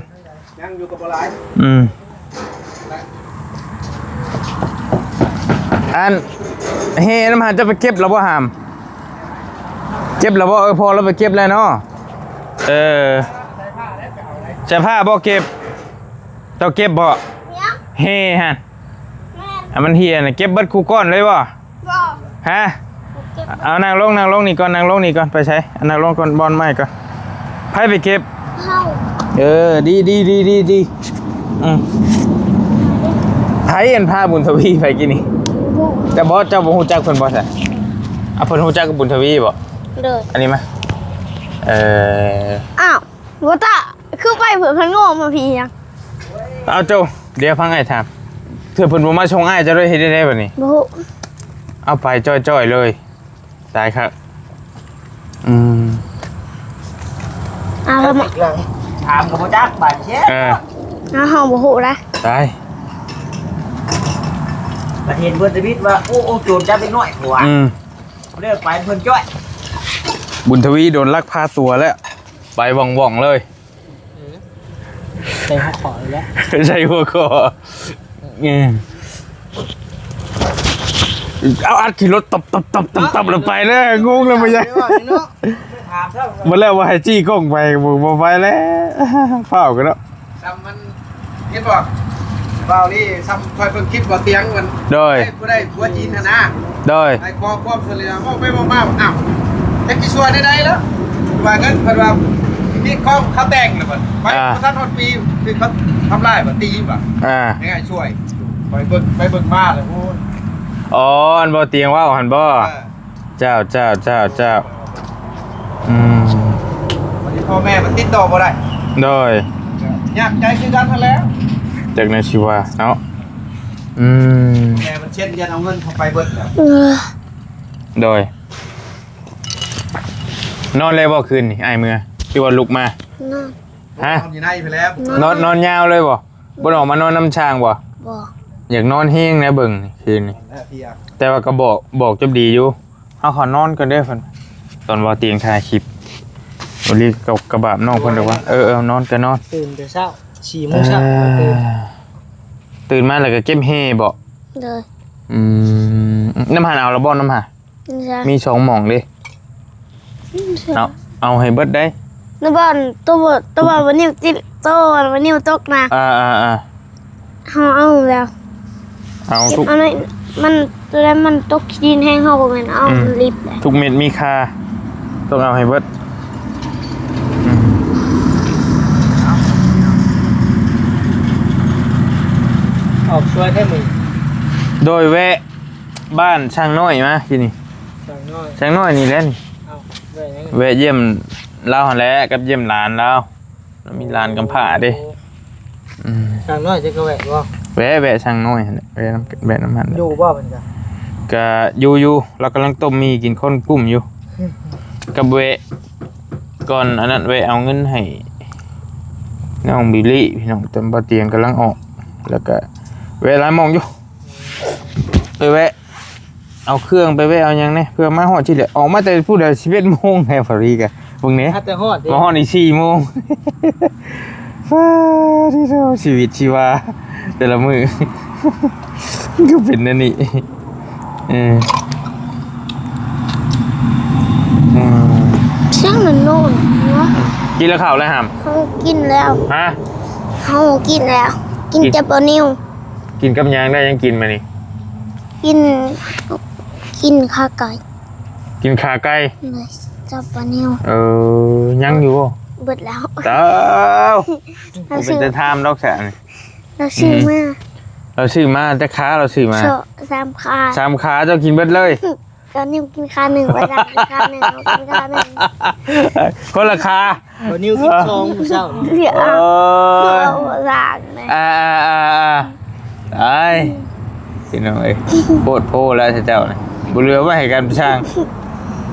ຍັງຢູ່ກໍບໍ່ຫຼາຍ. ອືມ ອັນ ເຮນຳຫາ ເຈົ້າໄປເກັບແລ້ວບໍ່ຫາມ? ເກັບແລ້ວບໍ່? ເອີ ພໍ່ລາວໄປເກັບແລ້ວເນາະ. ເອີ ໃສ່ຜ້າບໍ່ເກັບ? ເຈົ້າເກັບບໍ່? ເຮຫັ້ນ ແມ່ນ ອັນມັນເຮນະ ເກັບເບິດຄູ່ກ້ອນເລີຍບໍ່? ບໍ່ ຮະ ບໍ່ເກັບ. ເອົາ ນັ່ງລົງ ນັ່ງລົງນີ້ກ່ອນ ນັ່ງລົງນີ້ກ່ອນ. ໄປໃສ? ນັ່ງລົງກ່ອນ ບ່ອນໃໝ່ກ່ອນ. ໃຜໄປເກັບ? ເຮົາ. ເອີ ດີ ດີ ອືມ ໃຜອັນພາບຸນທະວີໄປກີ້ນີ້? ບໍ່ຮູ້. ແຕ່ບໍ່ ເຈົ້າບໍ່ຮູ້ຈັກເພິ່ນບໍ່ຊະ? ອາ ເພິ່ນຮູ້ຈັກກັບບຸນທະວີບໍ່? ໂດຍ. ອັນນີ້ມາ ເອີ ອ້າວ ບໍ່ຕາ ຄືໄປເພິ່ນ ເພິ່ນໂງ່ມາພີ້ຫຍັງ? ເອົາ ໂຈ ດຽວຟັງອ້າຍຖາມ ເທື່ອເພິ່ນບໍ່ມາສົ່ງອ້າຍ ເຈົ້າໄດ້ເຮັດແນວໃດບັດນີ້? ບໍ່ຮູ້. ເອົາ ໄປຈ້ອຍໆເລີຍ ຕາຍຄັກ. ອືມ ເອົາ ຖາມກໍບໍ່ຈັກບາດນີ້. ເອີ ເຮົາບໍ່ຮູ້ນະ ຕາຍ ບັດເຫັນເພິ່ນທະວິດວ່າ ໂອ້ ໂອ້ ໂຈນຈັບເດັກນ້ອຍ ອືມ ເລີກໄປເພິ່ນຈ້ອຍ. ບຸນທະວີໂດນລັກພາຕົວແລ້ວ ໄປວ່ອງໆເລີຍ. ເອີ ໃສ່ຫົວຂໍ້ເລີຍແຫຼະ ໃສ່ຫົວຂໍ້. ເອີ ເອົາອັດຂີ່ລົດຕັບໆໆໆແລ້ວໄປແລ້ວ ງົງແລ້ວ ບໍ່ຢາກ ເນາະ ບໍ່ແລ້ວວ່າໃຫ້ຈີ້ກ້ອງໄປ ບໍ່ ບໍ່ໄປແລ້ວ ຟ້າວກັນເນາະ. ຊ້ຳມັນ ເຫັນບໍ່ ບ່າວນີ້ຊ້ຳຂ້ອຍເບິ່ງຄລິບບໍ່ຕຽງມັນ ໂດຍ ຜູ້ໃດຜົວຈີນຫັ້ນນະ ໂດຍ ໃຫ້ຂໍຄວາມຊ່ວຍເຫຼືອ ເວົ້າໄປເວົ້າມາ ອ້າວ ຈັກຊິຊ່ວຍແນວໃດລະ ວ່າເງິນ ເພິ່ນວ່າມີຂອງເຂົາແຕ່ງລະບັດ ໄປ ອ່າ ບໍ່ທັນຮອດປີ ຄືເຂົາທຳລາຍບໍ່ ຕີບໍ່ ອ່າ ໃຫ້ອ້າຍຊ່ວຍ ໄປເບິ່ງ ໄປເບິ່ງມາລະ ໂອ້ຍ ອໍ ອັນບໍ່ຕຽງເວົ້າຫັ້ນບໍ່? ເອີ ເຈົ້າ ເຈົ້າ ເຈົ້າ ເຈົ້າ ອືມ ບັດນີ້ພໍ່ແມ່ມັນຕິດຕໍ່ບໍ່ໄດ້ ໂດຍ ຍາກໃຈຄືກັນຫັ້ນແຫຼະ ຈັກແນວຊິວ່າເນາະ. ອືມ ແມ່ມັນເຊັນ ຢ້ານເອົາເງິນເຂົ້າໄປເບິດແລ້ວ ເອີ ໂດຍ ນອນແລ້ວບໍ່ຄືນນີ້ ອ້າຍເມືອ ຫຼືວ່າລຸກມາ? ນອນ ຮະ? ນອນຢູ່ໃນພຸ້ນແຫຼະ ນອນ ນອນຍາວເລີຍບໍ່? ບໍ່ໄດ້ອອກມານອນນຳຊ່າງບໍ່? ບໍ່ ຢາກນອນແຮງນະເບິ່ງນີ້ຄືນນີ້ ແຕ່ວ່າກໍບອກ ບອກຈົບດີຢູ່ ເຮົາຂໍນອນກ່ອນເດີເພິ່ນ ຕອນວ່າຕຽງຖ່າຍຄລິບ ໂອລີກໍ ກໍບາບນ້ອງເພິ່ນດອກວ່າ ເອີ ເອີ ນອນກໍນອນ ຕື່ນແຕ່ເຊົ້າ ສີ່ໂມງເຊົ້າ ເອີ ຕື່ນ ຕື່ນມາແລ້ວກໍເກັບແຮ່ບໍ່? ໂດຍ ອືມ ນ້ຳຫັ້ນເອົາແລ້ວບໍ່? ນ້ຳຫັ້ນ ມີສອງໝ່ອງເດ້ ເອົາ ເອົາໃຫ້ເບິດໄດ້ ໃນບ່ອນໂຕ ໂຕວ່າບໍ່ນິ້ວຕິດ ໂຕວ່າບໍ່ນິ້ວຕົກນະ ອ່າໆໆ ເຮົາເອົາແລ້ວ ເອົາທຸກ ເອົາໃນ ມັນ ໂຕໃດມັນຕົກຂີ້ດິນແຮງ ເຮົາກໍແມ່ນເອົາ ອືມ ລິບແຫຼະ ທຸກເມັດມີຄ່າ ຕ້ອງເອົາໃຫ້ເບິດ ອືມ ອອກຊ່ວຍແທ້ມື້ ໂດຍແວະ ບ້ານຊ່າງນ້ອຍມາທີ່ນີ້ ຊ່າງນ້ອຍ ຊ່າງນ້ອຍນີ້ແຫຼະນີ້ ເອົ້າ ແວະຫຍັງ? ແວະຢ້ຽມລາວຫັ້ນແຫຼະ ກັບຢ້ຽມຫຼານລາວ ລາວມີຫຼານກຳພ້າເດ້ ໂອ້ ອືມ ຊ່າງນ້ອຍຈະກໍແວະບໍ່? ແວະ ແວະຊ່າງນ້ອຍຫັ້ນແຫຼະ ແວະນຳ ແວະນຳຫັ້ນ ຢູ່ບໍ່ເພິ່ນກະ? ກະຢູ່ໆ ລາວກຳລັງຕົ້ມໝີ່ກິນ ຄົນກຸ້ມຢູ່ ກັບແວະ ກ່ອນອັນນັ້ນ ແວະເອົາເງິນໃຫ້ນ້ອງບິວລີ ພີ່ນ້ອງ ຕອນບ່າວຕຽງກຳລັງອອກ ແລ້ວກະແວະຫຼາຍໝ່ອງຢູ່ ໄປແວະ ເອົາເຄື່ອງໄປແວະເອົາຫຍັງແດ່ ເພື່ອມາຮອດທີ່ແຫຼະ ອອກມາແຕ່ພຸ້ນແຫຼະ ສິບເອັດໂມງແລ້ວ ພໍດີກະເບິ່ງແດ່ ມາແຕ່ຮອດເດ້ ມາຮອດນີ້ສີ່ໂມງ ຟາ ທີ່ເຮົາ ຊີວິດຊີວາແຕ່ລະມື້ ຄືເປັນແນວນີ້ ເອີ ເອີ ສຽງນັ້ນໂນນວະ ກິນແລ້ວເຂົ້າແລ້ວຫຳ? ເຮົາກິນແລ້ວ ຮະ? ເຮົາກິນແລ້ວ ກິນ ກິນຈັບປານິວ ກິນກັບຫຍັງ? ໄດ້ຫຍັງກິນມື້ນີ້? ກິນ ກິນຂາໄກ່ ກິນຂາໄກ່ ໂດຍ ຈັບປານິວ ເອີ ຍັງຢູ່ບໍ່? ເບິດແລ້ວ ຕາວ ລາວຊື້ ເປັນຕາຖາມດອກຊະ ລາວຊື້ ອືມ ມາ ລາວຊື້ມາ ຈັກຂາລາວຊື້ມາ? ສາມຂາ ສາມຂາ ເຈົ້າກິນເບິດເລີຍ? ອືມ ເກົ້ານິ້ວກິນຄາໜຶ່ງ ວ່າຊັ້ນ ກິນຄາໜຶ່ງ ເອົາກິນຄາໜຶ່ງ ຄົນລະຄາ ເກົ້ານິ້ວກິນສອງມື້ເຊົ້ານີ້ ເອົາ ເອົາ ເອົາ ເອົາ ເອົາ ເອົາ ເອົາ ເອົາ ເອົາ ເອົາ ເອົາ ເອົາ ຕາຍ ພີ່ນ້ອງເອີຍ ໂພດໂພແລ້ວເຈົ້ານະ ບໍ່ເຫຼືອໄວ້ໃຫ້ການສ້າງ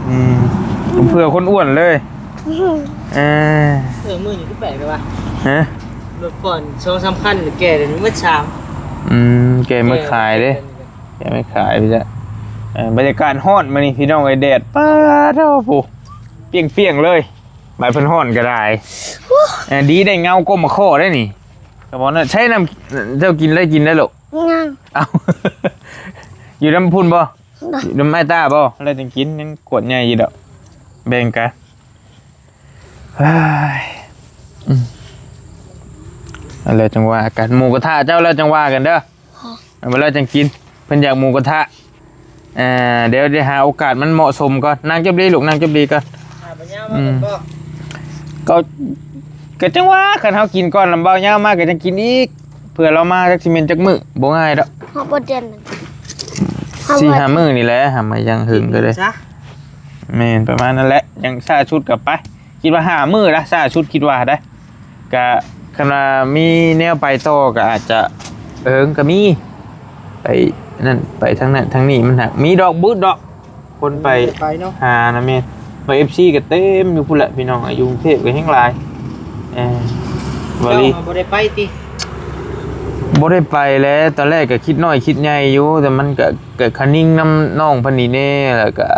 ອືມ ເພື່ອຄົນອ້ວນເລີຍ ເອີ ເອີ ມື້ນີ້ຄືແປກແທ້ວະ ຮະ ລົດກ່ອນສອງສາມຄັນ ແກ່ດຽວນີ້ໝົດສາມ ອືມ ແກ່ໝົດຂາຍເດ້ ແກ່ໝົດຂາຍ ເອີ ບັນຍາກາດຮ້ອນມື້ນີ້ພີ່ນ້ອງເອີຍ ແດດ ປາດໂທ້ ປຽງໆເລີຍ ບາດເພິ່ນຮ້ອນກໍໄດ້ ເອີ ດີໄດ້ເງົາກົມມາຂໍໄດ້ນີ້ ກໍບໍ່ນັ້ນ ໃຊ້ນ້ຳ ເຈົ້າກິນໄດ້ກິນໄດ້ລູກ ຍັງ ເອົ້າ ຢູ່ນຳພຸ້ນບໍ່? ໂດຍ ຢູ່ນຳອ້າຍຕ້າບໍ່? ແລ້ວຈັ່ງກິນ ຍັງກວດໃຫຍ່ຢູ່ດອກ ແບ່ງກັນ ເຮີ້ຍ ອືມ ແລ້ວຈັ່ງວ່າກັນ ໝູກະທະເຈົ້າ ແລ້ວຈັ່ງວ່າກັນເດີ ເອົາໄວ້ແລ້ວຈັ່ງກິນ ເພິ່ນຢາກໝູກະທະ ເອີ ດຽວ ດຽວຫາໂອກາດມັນເໝາະສົມກ່ອນ ນັ່ງຈັບດີລູກ ນັ່ງຈັບດີກ່ອນ ອືມ ກໍ ກໍຈັ່ງວ່າ ຄັນເຮົາກິນກ່ອນ ລຳເບົາຍາວມາກໍຈັ່ງກິນອີກ ເພື່ອລາວມາຈັກຊິແມ່ນຈັກມື້ ບໍ່ງ່າຍດອກ ຮອດບໍ່ເດືອນໜຶ່ງ ສີ່ຫ້າມື້ນີ້ແຫຼະ ຫາມາຢ່າງຫຶງກໍໄດ້ ແມ່ນ ປະມານນັ້ນແຫຼະ ຢ່າງຊ້າສຸດກໍໄປ ຄິດວ່າຫ້າມື້ລະ ຊ້າສຸດຄິດວ່າໄດ໋ ກະຄັນວ່າມີແນວໄປຕໍ່ກໍອາດຈະເອີງກໍມີ ໄປນັ້ນໄປທາງນັ້ນທາງນີ້ ມັນຫາກມີດອກ ບຶດດອກ ຄົນໄປ ໄປເນາະ ຫານະແມ່ນ ວ່າເອັຟຊີກໍເຕັມຢູ່ພຸ້ນແຫຼະພີ່ນ້ອງ ຢູ່ກຸງເທບກໍແຮງຫຼາຍ ເອີ ບໍ່ໄດ້ໄປຕິ ບໍ່ໄດ້ໄປແຫຼະ ຕອນແລກກໍຄິດນ້ອຍຄິດໃຫຍ່ຢູ່ ແຕ່ມັນກໍ ກໍຄະນິງນຳນ້ອງເພິ່ນນີ້ແດ່ ແລ້ວກໍ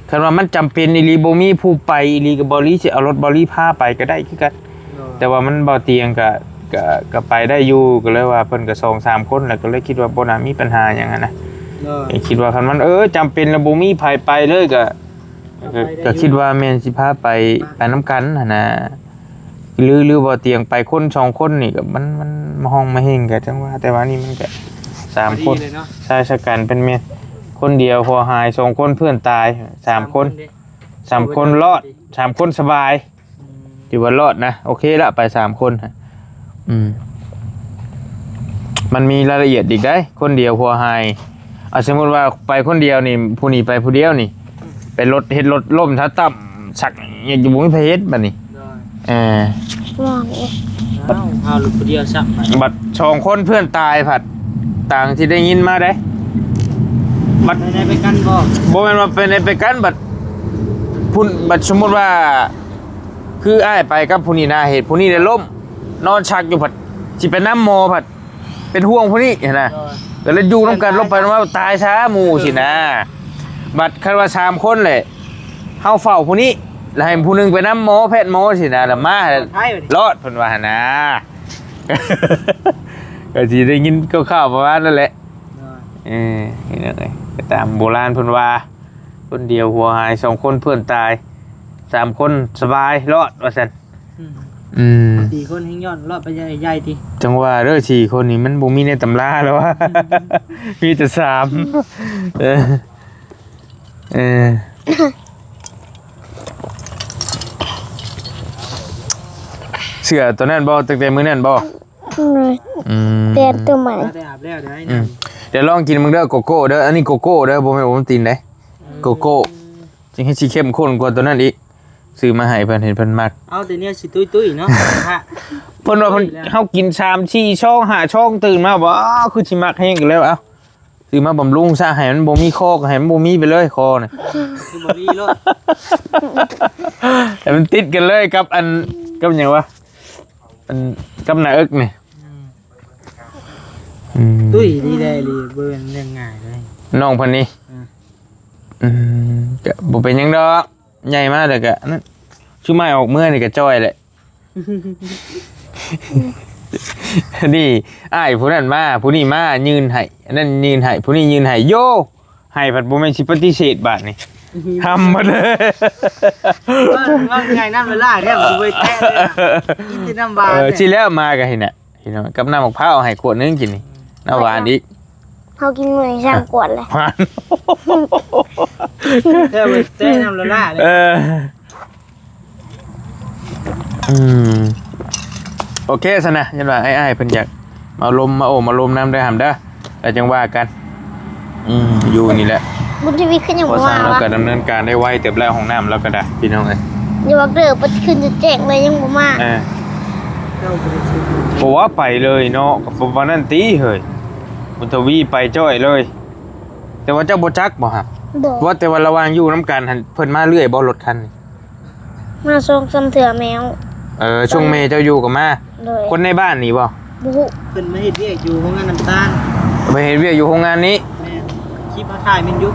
ຄັນວ່າມັນຈຳເປັນອີ່ຫຼີ ບໍ່ມີຜູ້ໄປອີ່ຫຼີ ກໍບໍ່ລີຊິເອົາລົດບໍ່ລີພາໄປກໍໄດ້ຄືກັນ ໂດຍ ແຕ່ວ່າມັນ ເບົາຕຽງກໍ ກໍ ກໍໄປໄດ້ຢູ່ ກໍເລີຍວ່າເພິ່ນກໍສອງສາມຄົນ ແລ້ວກໍເລີຍຄິດວ່າບໍ່ໜ້າມີບັນຫາຫຍັງຫັ້ນນະ ໂດຍ ຄິດວ່າຄັນມັນ ເອີ ຈຳເປັນແລ້ວບໍ່ມີໃຜໄປເລີຍ ກໍ ກໍ ກໍຄິດວ່າແມ່ນຊິພາໄປ ໄປນຳກັນຫັ້ນນະ ຫຼື ຫຼືວ່າຕຽງໄປຄົນສອງຄົນນີ້ກໍມັນ ມັນມາຮ້ອງມາເຮັງກໍຈັ່ງວ່າ ແຕ່ວ່ານີ້ມັນກໍສາມຄົນ ຊາຍຊະກັນເປັນແມ່ນ ຄົນດຽວຫົວຫາຍ ສອງຄົນເພື່ອນຕາຍ ສາມຄົນ ສາມຄົນລອດ ສາມຄົນສະບາຍ ອືມ ຖືວ່າລອດນະ ໂອເຄລະ ໄປສາມຄົນ ອືມ ມັນມີລາຍລະອຽດອີກໄດ໋ ຄົນດຽວຫົວຫາຍ ອາ ສົມມຸດວ່າໄປຄົນດຽວນີ້ ຜູ້ນີ້ໄປຜູ້ດຽວນີ້ ອືມ ໄປລົດ ເຮັດລົດລົ້ມ ຖ້າຕ່ຳ ສັກ ຍັງບໍ່ມີໃຜເຮັດບັດນີ້ ໂດຍ ເອີ ວ່າງເອ ເອົາ ເອົາລົດຜູ້ດຽວຊັກໄປ ບັດສອງຄົນເພື່ອນຕາຍພັດ ຕາມທີ່ໄດ້ຍິນມາເດ້ ບັດ ໄປໄດ້ໄປກັນບໍ່? ບໍ່ແມ່ນວ່າໄປໄດ້ໄປກັນ ບັດ ພຸ້ນ ບັດສົມມຸດວ່າ ຄືອ້າຍໄປກັບຜູ້ນີ້ນະ ເຮັດຜູ້ນີ້ໄດ້ລົ້ມ ນອນຊັກຢູ່ ພັດຊິໄປນຳໝໍ ພັດເປັນຫ່ວງຜູ້ນີ້ຫັ້ນນະ ໂດຍ ກໍເລີຍຢູ່ນຳກັນ ລົງໄປນຳ ຕາຍຊະໝູ່ຊີ້ນະ ບັດຄັນວ່າສາມຄົນແຫຼະ ເຮົາເຝົ້າຜູ້ນີ້ ແລ້ວໃຫ້ຜູ້ໜຶ່ງໄປນຳໝໍ ແພດໝໍຊີ້ນະ ແລ້ວມາ ລອດ ເພິ່ນວ່າຫັ້ນນະ ກໍຊິໄດ້ຍິນຂ່າວໆປະມານນັ້ນແຫຼະ ໂດຍ ເອີ ໄປຕາມໂບລານເພິ່ນວ່າ ຄົນດຽວຫົວຫາຍ ສອງຄົນເພື່ອນຕາຍ ສາມຄົນສະບາຍ ລອດ ວ່າຊັ້ນ ອືມ ອືມ ສີ່ຄົນແຮ່ງຍ້ອນລອດໄປໃຫຍ່ໆຕິ ຈັ່ງວ່າເດີ ສີ່ຄົນນີ້ມັນບໍ່ມີໃນຕຳລາແລ້ວວະ ອືມ ມີແຕ່ສາມ ອືມ ເອີ ເອີ ເສື້ອຕົວນັ້ນບໍ່ ຕັ້ງແຕ່ມື້ນັ້ນບໍ່? ອືມ ອືມ ປ່ຽນຕົວໃໝ່ ໄດ້ອາບແລ້ວເດີ ອືມ ດຽວລອງກິນເບິ່ງເດີ ໂກໂກ້ເດີ ອັນນີ້ໂກໂກເດີ ບໍ່ແມ່ນໂອວັນຕິນເດ້ ອືມ ໂກໂກ້ ຈຶ່ງໃຫ້ຊິເຂັ້ມຂຸ້ນກວ່າຕົວນັ້ນອີກ ຊື້ມາໃຫ້ເພິ່ນ ເຫັນເພິ່ນມັກ ເອົາແຕ່ແນວຊິຕຸ້ຍໆເນາະ ເພິ່ນວ່າເພິ່ນ ເຮົາກິນສາມສີ່ຊອງຫ້າຊອງ ຕື່ນມາ ວ້າວ ຄືຊິມັກແຮງກັນແລ້ວ ເອົາ ຊື້ມາບຳລຸງຊະ ໃຫ້ມັນບໍ່ມີຄໍ ກໍໃຫ້ມັນບໍ່ມີໄປເລີຍຄໍນີ້ ຄືບໍ່ມີໂລດ ໃຫ້ມັນຕິດກັນເລີຍກັບອັນ ກັບຫຍັງວະ ອັນ ກັບໜ້າເອິກນີ້ ອືມ ອືມ ຕຸ້ຍດີແດ່ອີ່ຫຼີ ບໍ່ແມ່ນເລື່ອງງ່າຍເລີຍ ນ້ອງເພິ່ນນີ້ ອືມ ອືມ ກໍບໍ່ເປັນຫຍັງດອກ ໃຫຍ່ມາແລ້ວກະນັ້ນ ຊຸມອ້າຍອອກເມືອນີ້ກະຈ່ອຍແຫຼະ ນີ້ ອ້າຍຜູ້ນັ້ນມາ ຜູ້ນີ້ມາຍື່ນໃຫ້ ອັນນັ້ນຍື່ນໃຫ້ ຜູ້ນີ້ຍື່ນໃຫ້ ໂຢ ໃຫ້ພັດບໍ່ແມ່ນຊິປະຕິເສດບາດນີ້ ອືຮຶ ທຳມາເດີ ເວົ້າ ເວົ້າງ່າຍນຳເວລາແທ້ ບໍ່ໄດ້ແຕະເລີຍນະ ກິນແຕ່ນ້ຳຫວານ ເອີ ແທ້ ຊິແລ້ວມາກະເຫັນນະ ພີ່ນ້ອງ ກັບນ້ຳໝາກພ້າວໃຫ້ຂວດໜຶ່ງກິນນີ້ ນ້ຳຫວານອີກ ເຮົາກິນມື້ນີ້ສາມຂວດເລີຍ ຫວານ ແທ້ເວີຍ ແຕະນ້ຳລະລາເລີຍ ເອີ ອືມ ໂອເຄຊັ້ນນະ ຍັນວ່າອ້າຍໆເພິ່ນຢາກມາລົມ ມາໂອ້ມາລົມນຳເດີຫຳເດີ ແລ້ວຈັ່ງວ່າກັນ ອືມ ຢູ່ນີ້ແຫຼະ ບຸນທະວີຄືຍັງບໍ່ມາວະ? ບໍ່ຊ່າງ ລາວກໍດຳເນີນການໄດ້ໄວເຕີບແລ້ວ ຫ້ອງນ້ຳລາວກໍໄດ້ ພີ່ນ້ອງເອີຍ. ຢ່າວ່າເກີບໄປຂຶ້ນຈະແຈ້ງເລີຍ ຍັງບໍ່ມາ. ເອີ ບໍ່ວ່າໄປເລີຍເນາະ ກໍປະມານນັ້ນຕິເຮີ້ຍ. ບຸນທະວີໄປຈ້ອຍເລີຍ. ແຕ່ວ່າເຈົ້າບໍ່ຈັກບໍ່ຫະ? ບໍ່. ວ່າແຕ່ວ່າລະຫວ່າງຢູ່ນຳກັນຫັ້ນ ເພິ່ນມາເລື້ອຍບໍ່ ລົດຄັນນີ້? ມາສອງສາມເທື່ອແລ້ວ. ເອີ ຊ່ວງແມ່ເຈົ້າຢູ່ກໍມາ. ໂດຍ. ຄົນໃນບ້ານນີ້ບໍ່? ບໍ່ຮູ້. ເພິ່ນມາເຮັດວຽກຢູ່ໂຮງງານນ້ຳຕານ. ໄປເຮັດວຽກຢູ່ໂຮງງານນີ້? ແມ່ນ. ຄລິບເຮົາຖ່າຍແມ່ນຢູ່.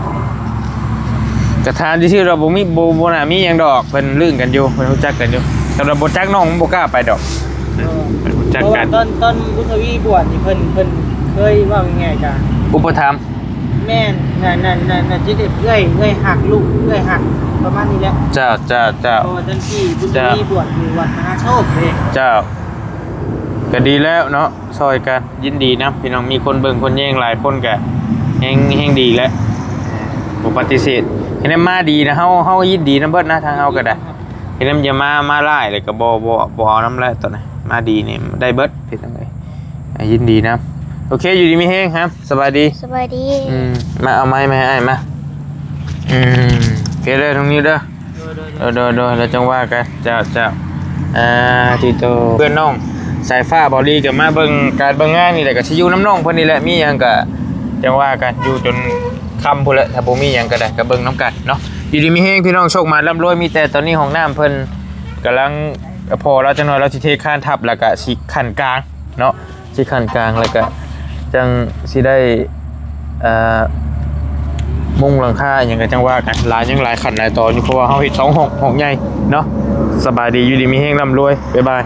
ກະຖາມຊື່ໆດອກ ບໍ່ມີ ບໍ່ ບໍ່ໜ້າມີຫຍັງດອກ ເພິ່ນລຶ້ງກັນຢູ່ ເພິ່ນຮູ້ຈັກກັນຢູ່. ສຳລັບບໍ່ຈັກນ້ອງມັນບໍ່ກ້າໄປດອກ. ເອີ ເພິ່ນຮູ້ຈັກກັນ. ເພາະວ່າຕອນ ຕອນບຸນທະວີບວດນີ້ ເພິ່ນ ເພິ່ນເຄີຍ ເວົ້າງ່າຍໆ ກະ ອຸປະຖຳ. ແມ່ນ ນັ້ນ ນັ້ນ ນັ້ນ ນັ້ນ ຊິເອີ້ຍ ເອື້ອຍຮັກລູກ ເອື້ອຍຮັກ ປະມານນີ້ແຫຼະ. ເຈົ້າ ເຈົ້າ ເຈົ້າ. ເພາະວ່າທັງທີ່ບຸນທະວີບວດຢູ່ວັດມະຫາໂຊກເດ້. ເຈົ້າ. ກໍດີແລ້ວເນາະ ຊ່ອຍກັນ ຍິນດີນຳ ພີ່ນ້ອງ. ມີຄົນເບິ່ງຄົນແຍງຫຼາຍຄົນກໍແຮງ ແຮງດີແຫຼະ ບໍ່ປະຕິເສດ. ເຫັນໄດ້ມາດີນະ ເຮົາ ເຮົາຍິນດີນຳເບິດນະ ທາງເຮົາກໍໄດ້. ເຫັນນຳຢ່າມາ ມາຫຼາຍແລ້ວກໍບໍ່ ບໍ່ ບໍ່ເອົານຳແລ້ວ ຕອນນີ້ມາດີນີ້ໄດ້ເບິດ ພີ່ນ້ອງເອີຍ. ອ່າ ຍິນດີນຳ. ໂອເຄ ຢູ່ດີມີແຮງ ຫຳ ສະບາຍດີ. ສະບາຍດີ. ອືມ ມາເອົາໄມ້ມາໃຫ້ອ້າຍມາ. ອືມ ໂອເຄເດີ ນ້ອງນິວເດີ. ໂດຍ ໂດຍ ໂດຍ ແລ້ວຈັ່ງວ່າກັນ. ເຈົ້າ ເຈົ້າ. ອ່າ ທີ່ໂຕ ເພື່ອນນ້ອງສາຍຟ້າ ເບົາຫຼີກໍມາເບິ່ງການເບິ່ງງານນີ້ແຫຼະ ກໍຊິຢູ່ນຳນ້ອງເພິ່ນນີ້ແຫຼະ. ມີຫຍັງກໍຈັ່ງວ່າກັນ ຢູ່ຈົນຄ່ຳພຸ້ນແຫຼະ. ຖ້າບໍ່ມີຫຍັງກໍໄດ້ ກໍເບິ່ງນຳກັນເນາະ. ຢູ່ດີມີແຮງ ພີ່ນ້ອງ ໂຊກໝານລ່ຳລວຍ. ມີແຕ່ຕອນນີ້ຫ້ອງນ້ຳເພິ່ນກຳລັງ ພໍລາວຈັກໜ້ອຍ ລາວຊິເທຄານທັບ ແລ້ວກໍຊິຂັ້ນກາງເນາະ. ຊິຂັ້ນກາງ ແລ້ວກະຈັ່ງຊິໄດ້ ເອີ ມຸງຫຼັງຄາອີ່ຫຍັງກະຈັ່ງວ່າກັນ. ຫຼາຍ ຍັງຫຼາຍຂັ້ນຫຼາຍຕອນຢູ່ ເພາະວ່າເຮົາເຮັດສອງຫ້ອງ ຫ້ອງໃຫຍ່ເນາະ. ສະບາຍດີ ຢູ່ດີມີແຮງ ລ່ຳລວຍ ບາຍບາຍ.